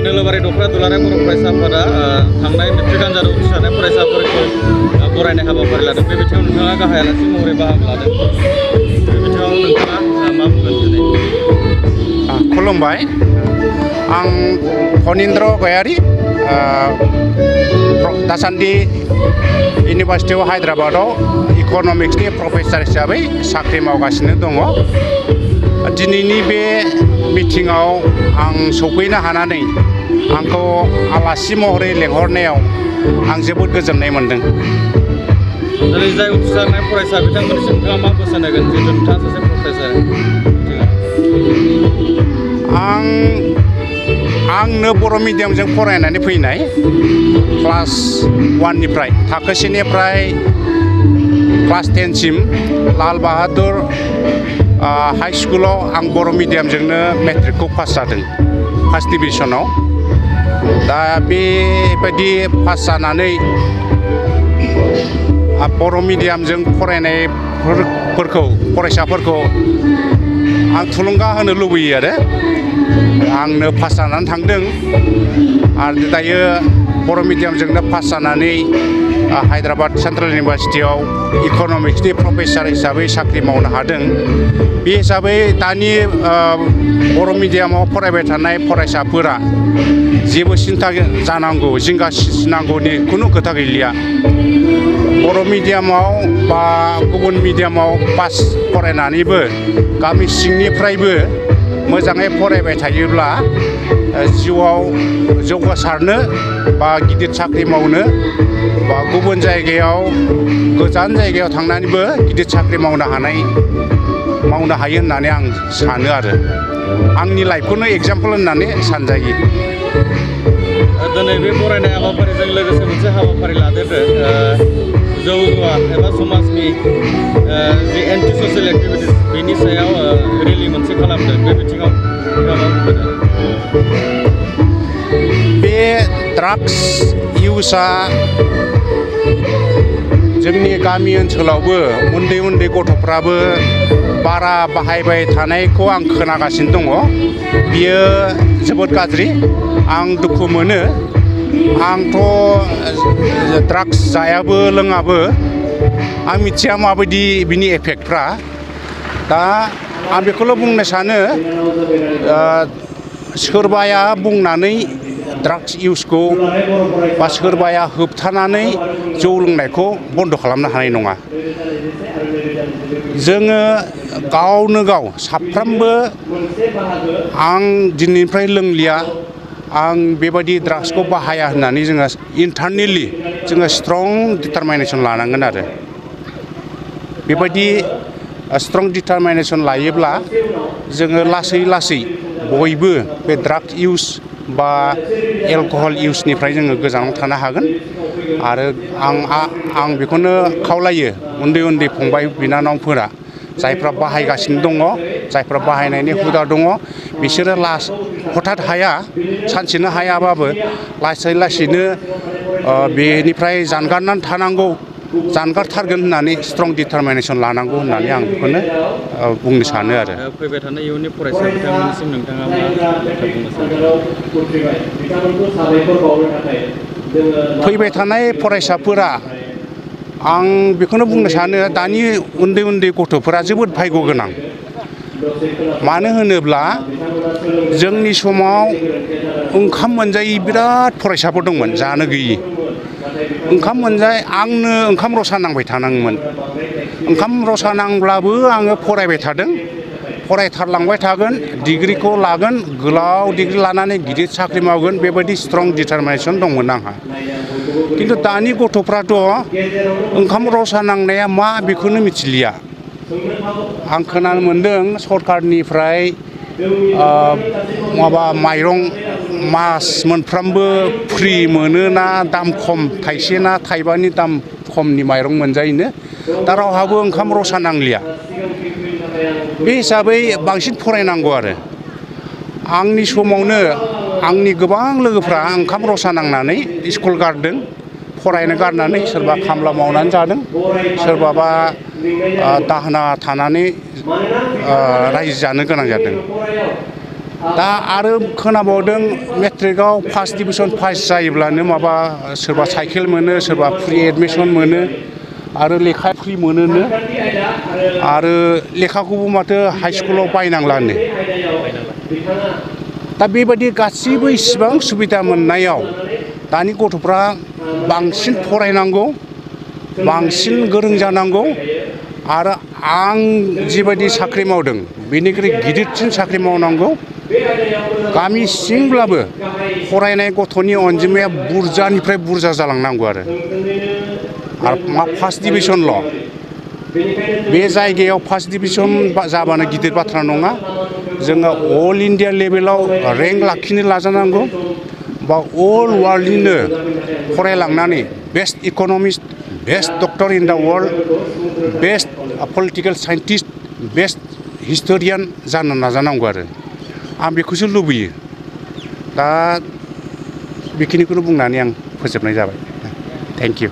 नोलोबारि दख'रा दुलाराय बर' फरायसाफोरा थांनाय मेट्रिक आनजादाव उथ्रिसारनाय फरायसाफोरखौ बरायनाय हाबाफारि लादों। बे बिथिङाव नोंथाङा गाहाय आलासि महरै बाहागो लादों। बे बिथिङाव नोंथाङा मा बुंगोन दिनै? खुलुमबाय, आं फनिन्द्र गयारि, दासान्दि इउनिभार्सिटियाव हायद्राबादाव इक'नमिक्सनि प्रफेसार हिसाबै साख्रि मावगासिनो दङ। दिनैनि बे मिटिङाव आं सफैनो हानानै आंखौ आलासि महरै लेंहरनायाव आं जोबोद गोजोननाय मोनदों। दिनै जाय उथ्रिसारनाय फरायसा बिथांमोननिसिम नोंथाङा मा बोसोन होगोन जिहेतु नोंथाङा सासे प्रफेसार? आंनो बर' मिडियामजों फरायनानै फैनाय क्लास 1निफ्राय थाखो 1निफ्राय क्लास 10सिम लाल बाहादुर हाई स्कुलाव आं बर' मिडियामजोंनो मेट्रिकखौ पास जादों, फार्स्ट डिभिजनाव। दा बेबायदि पास जानानै बर' मिडियामजों फरायसाफोरखौ आं थुलुंगा होनो लुबैयो आरो आंनो पास जानानै थांदों आरो दायो बर' मिडियामजोंनो पास जानानै हायद्राबाद सेन्ट्रेल इउनिभार्सिटियाव इक'नमिक्सनि प्रफेसार हिसाबै साख्रि मावनो हादों। बे हिसाबै दानि बर' मिडियामाव फरायबाय थानाय फरायसाफोरा जेबो सिन्था जानांगौ, जिंगासिनांगौनि खुनु खोथा गैलिया। बर' मिडियामाव बा गुबुन मिडियामाव पास फरायनानैबो गामि सिंनिफ्रायबो मोजाङै फरायबाय थायोब्ला जिउआव जौगासारनो बा गिदिर साख्रि मावनो बा गुबुन जायगायाव गोजान जायगायाव थांनानैबो गिदिर साख्रि मावनो हायो होननानै आं सानो आरो आंनि लाइफखौनो एग्जाम्पोल होननानै सानजायो। दिनै बे बरायनाय हाबाफारिजों लोगोसे मोनसे हाबाफारि लादेरदों जौ जुवा एबा समाजनि जि एन्टि ससियेल एक्टिभिटिस बेनि सायाव रेलि मोनसे खालामदों। बे बिथिङाव नोंथाङा मा बुंगोन? बे ड्राग्स इउसआ जोंनि गामि ओनसोलावबो उन्दै उन्दै गथ'फ्राबो बारा बाहायबाय थानायखौ आं खोनागासिनो दङ। बियो जोबोद गाज्रि, आं दुखु मोनो। आंथ' ड्राग्स जायाबो लोङाबो, आं मिथिया माबायदि बिनि एफेक्टफ्रा। दा आं बेखौल' बुंनो सानो, सोरबाया बुंनानै ड्राग्स इउसखौ बा सोरबाया होबथानानै जौ लोंनायखौ बन्द' खालामनो हानाय नङा। जोङो गावनो गाव साफ्रोमबो आं दिनैनिफ्राय लोंलिया, आं बेबायदि ड्राग्सखौ बाहाया होननानै जोङो इन्टारनेलि जोङो स्ट्रं डिटारमिनेसन लानांगोन आरो बेबायदि स्ट्रं डिटारमिनेसन लायोब्ला जोङो लासै लासै बयबो बे ड्राग्स इउस बा एलकहल इउसनिफ्राय जोङो गोजानाव थानो हागोन। आरो आं बेखौनो खावलायो उन्दै उन्दै फंबाय बिनानावफोरा जायफ्रा बाहायगासिनो दङ, जायफ्रा बाहायनायनि हुदा दङ, बिसोरो हथात हाया, सानसेनो हायाबाबो लासै लासैनो बेनिफ्राय जानगारनानै थानांगौ, जानगारथारगोन होननानै स्ट्रं डिटारमिनेसन लानांगौ होननानै आं बेखौनो बुंनो सानो आरो। फैबाय थानाय इयुननि फरायसा बिथांमोननिसिम नोंथाङा मा बाथ्रा बुंनो सानो? फैबाय थानाय फरायसाफोरा आं बेखौनो बुंनो सानो, दानि उन्दै उन्दै गथ'फोरा जोबोद भाग्य गोनां। मानो होनोब्ला जोंनि समाव ओंखाम मोनजायै बिराद फरायसाफोर दंमोन, जानो गैयि। आंनो ओंखाम रसा नांबाय थानाङोमोन। ओंखाम रसा नांब्लाबो आङो फरायबाय थादों, फरायथारलांबाय थागोन, डिग्रिखौ लागोन, गोलाव डिग्रि लानानै गिदिर साख्रि मावगोन, बेबायदि स्ट्रं डिटारमिनेसन दंमोन आंहा। खिन्थु दानि गथ'फ्राथ' ओंखाम रसा नांनाया मा बेखौनो मिथिलिया। आं खोनानो मोन्दों सरकारनिफ्राय माइरं मास मोनफ्रामबो फ्रि मोनोना, दाम खम, थाइसे ना थाइबानि दाम खमनि माइरं मोनजायोनो। दा रावहाबो ओंखाम रसा नांलिया। बे हिसाबै बांसिन फरायनांगौ आरो आंनि समावनो आंनि गोबां लोगोफ्रा ओंखाम रसा नांनानै स्कुल गारदों, फरायनो गारनानै सोरबा खामला मावनानै जादों, सोरबाबा दाहोना थानानै रायजो जानो गोनां जादों। दा आरो खोनाबावदों मेट्रिकआव फार्स्ट डिभिजन पास जायोब्लानो माबा सोरबा साइकेल मोनो सोरबा फ्रि एडमिसन मोनो आरो लेखा फ्रि मोनोनो आरो लेखाखौबो माथो हाइ स्कुलाव बायनांलानो दा बेबायदि गासैबो इसिबां सुबिदा मोननायाव दानि गथ'फ्रा बांसिन फरायनांगौ बांसिन गोरों जानांगौ आरो आं जिबायदि साख्रि मावदों बेनिख्रुइ गिदिरसिन साख्रि मावनांगौ गामि सिंब्लाबो फरायनाय गथ'नि अनजिमाया बुरजानिफ्राय बुरजा जालांनांगौ आरो मा फार्स्ट डिभिजनल' बे जायगायाव फार्स्ट डिभिजन जाबानो गिदिर बाथ्रा नङा जोङो अल इन्डिया लेभेलाव रेंक लाखिनो नाजानांगौ बा अल वार्ल्डनिनो फरायलांनानै best economist best doctor in the world best political scientist best historian जानो नाजानांगौ आरो आं बेखौसो लुबैयो दा बेखिनिखौनो बुंनानै आं फोजोबनाय जाबाय थेंक इउ